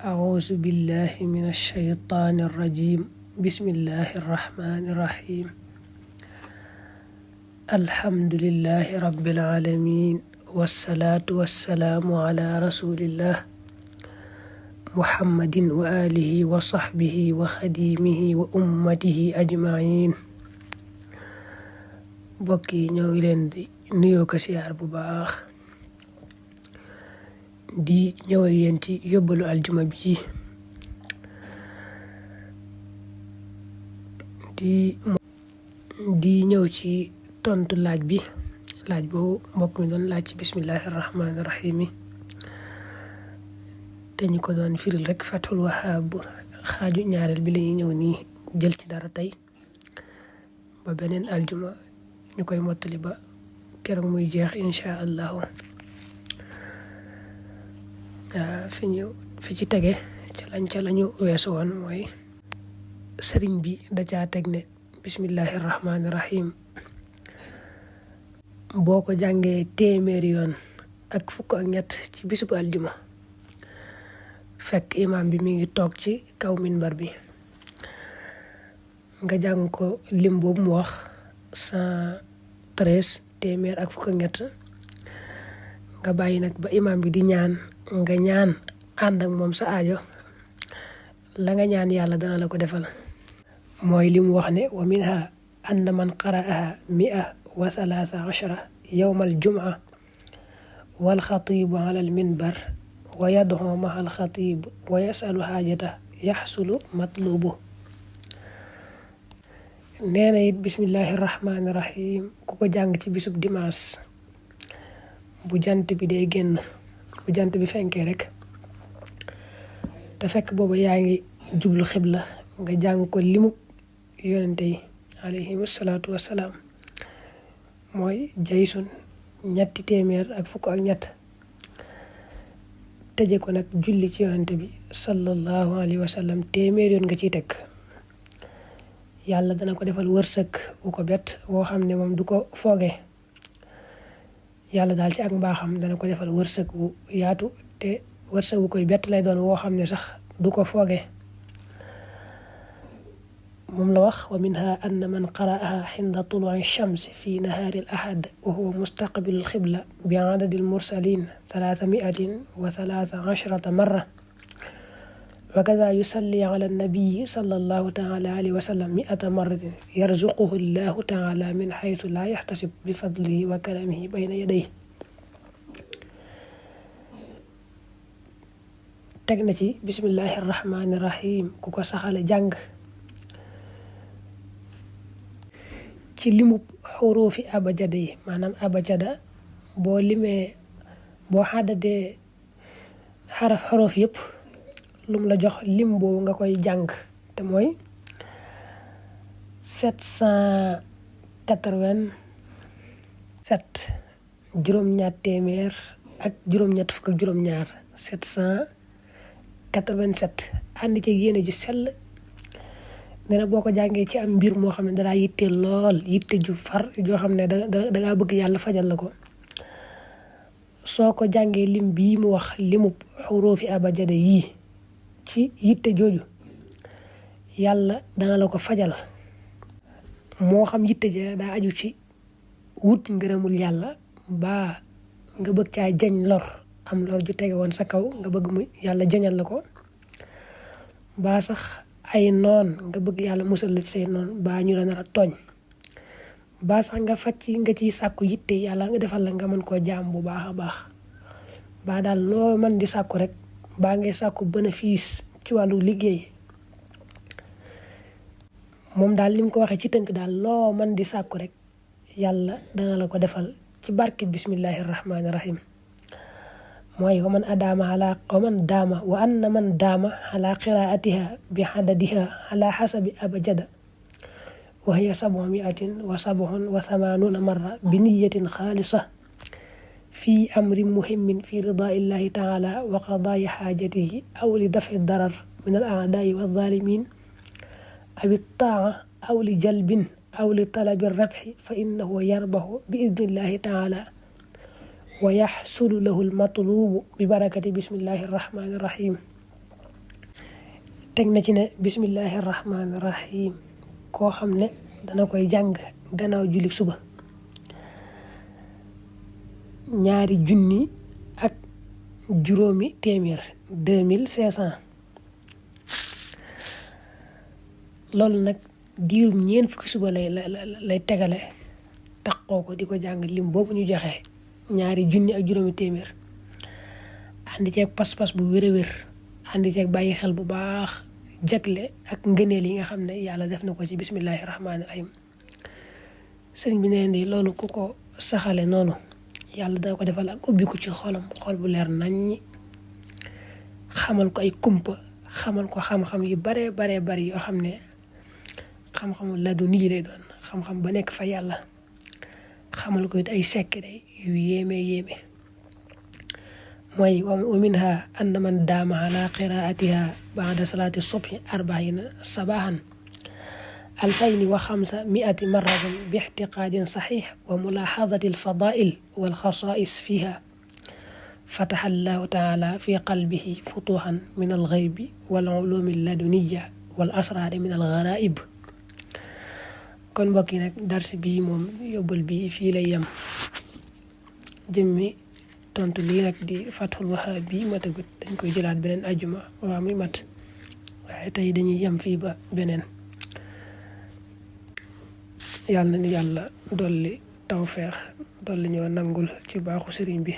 أعوذ بالله من الشيطان الرجيم بسم الله الرحمن الرحيم الحمد لله رب العالمين والصلاة والسلام على رسول الله محمد وآله وصحبه وخديمه وأمته أجمعين بكي ñoo ngi leen di nuyoo ko siyaar bu baax di ñëw ak yéen ci yóbbalu aljuma bi di ñëw ci tontu laaj boobu mbokk mi doon laaj ci bismillahir rahmanir rahim te ñu ko doon firil rek Fathul Wahhab xaaju ñaareel bi lañuy ñëw nii jël ci dara tey ba beneen aljuma ñu koy mottali ba keroog muy jeex insha allahu fi ci tege ca lañu weesu woon mooy sëriñ bi da caa teg ne bismillahir rahmanir rahim boo ko jàngee téeméeri yoon ak fukk ak ñett ci bisub aljuma fekk imam bi mi ngi toog ci kaw minbar bi nga jàng ko lim boobu mu wax 113 téeméer ak fukk ak ñett nga bàyyi nag ba imam bi di ñaan nga ñaan ànd ak moom sa aajo la nga ñaan yàlla dana la ko defal mooy li mu wax ne wa minha anna man qara'aha 113 yawma al-jum'a wal khatibu ala al-minbar wa yad'u ma'a al-khatib wa yas'alu hajata yahsulu matlubu neena it bismillahir rahmanir rahim ku ko jàng ci bisub dimanche bu jant bi day génn bu jant bi fenkee rek te fekk boobu yaa ngi jublu xibla nga jàng ko limu yonente yi alayhimu salaatu wassalaam mooy jaysun 2 téeméer ak fukk ak ñett tëje ko nag julli ci yonente bi sallallahu alayhi wa sallam téeméer yoon nga ciy teg yàlla dana ko defal wërsëg wu ko bett woo xam ne moom du ko foogee yàlla daal ci ak mbaaxam dana ko defal wërsëg wu yaatu te wërsëg wu koy bett lay doon woo xam ne sax du ko fooge moom la wax wa minha anna man qara'aha hinda tulu'i ash-shams fi nahari al-ahad wa huwa mustaqbilu al-qibla bi 'adadi al-mursalin 313 marra wa kadha yusalli 'ala an-nabiy sallallahu ta'ala alayhi wa sallam 100 marratin yarzuquhu Allahu ta'ala min haythu la yahtasib bi fadlihi wa karamihi bayna yadayhi teg na ci bismillahir rahmanir rahim ku ko saxale jàng ci limub xuruufi abajada yi maanaam abajada boo xaddadee xaraf yëpp lum la jox lim boobu nga koy jàng te mooy 787 juróom-ñaar téeméer ak juróom-ñett fukk ak juróom-ñaar 787 ànd ci yéene ju sell nee na boo ko jàngee ci am mbir moo xam ne dalaa yitte lool yitte ju far joo xam ne dangaa bëgg yàlla fajal la ko soo ko jàngee lim bii mu wax limub xuruufi abajada yii ci yitte jooju yàlla dana la ko fajal moo xam yitte ja daa aju ci wut ngërëmul yàlla baa nga bëgg caa jañ lor am lor ju tege woon sa kaw nga bëgg mu yàlla jañal la ko baa sax ay noon nga bëgg yàlla musal la ci say noon baa ñu la nar a tooñ baa sax nga nga ciy sàkku yitte yàlla nga defal la nga mën koo jaam bu baax a baax baa daal loo mën di sàkku rek baa ngay sàkku bénéfice ci wàllu liggéey moom daal lim ko waxee ci tënk daal loo mën di sàkku rek yàlla dana la ko defal ci barke bismillahir rahmanir rahim mooy wa man daama wa anna man daama ala qiraatiha bi hadadiha ala hasabi abajada wa hiya 787 marra bi niyatin xaalisa في أمر مهم في رضاء الله تعالى وقضاء حاجته أو لدفع الضرر من الأعداء والظالمين أو الطاعة أو لجلب أو لطلب الربح فإنه يربح بإذن الله تعالى ويحصل له المطلوب ببركة بسم الله الرحمن الرحيم teg na ci ne bismillahi rahmaani rahim koo xam ne dana koy jàng gannaaw julli suba 2 junni ak juróomi téeméer 2500 loolu nag diirum ñeent fukki suba lay tegale taxoo ko di ko jàng lim boobu ñu joxe 2 junni ak juróomi téeméer àndi ceeg pas-pas bu wér a wér àndi ceeg bàyyi xel bu baax jagle ak ngëneel yi nga xam ne yàlla def na ko ci bismillahi rahmaani rahim sëriñ bi nee ndi loolu ku ko saxale noonu yàlla dana ko defal ak ubbi ko ci xolam xol bu leer naññi xamal ko ay kumpa xamal ko xam-xam yu bare bari yoo xam ne xam-xamu ladu nit lay doon xam-xam ba nekk fa yàlla xamal ko it ay secret yu yéeme mooy wa minha anna man daama ala qiraatiha ba'da salaati subhi 40 sabahan 2500 مرة باعتقاد صحيح وملاحظة الفضائل والخصائص فيها فتح الله تعالى في قلبه فتوحا من الغيب والعلوم اللدنية والأسرار من الغرائب kon mbokk yi nag dars bi moom yóbbal bi fii lay yem jëmmi tontu lii nag di Fathul Wahhab bi matagut dañ koy jëlaat beneen ajuma waa muy mat waaye tey dañuy yem fii ba beneen yàlla na yàlla dolli tawfeex dolli ñoo nangul ci baaxu sëriñ bi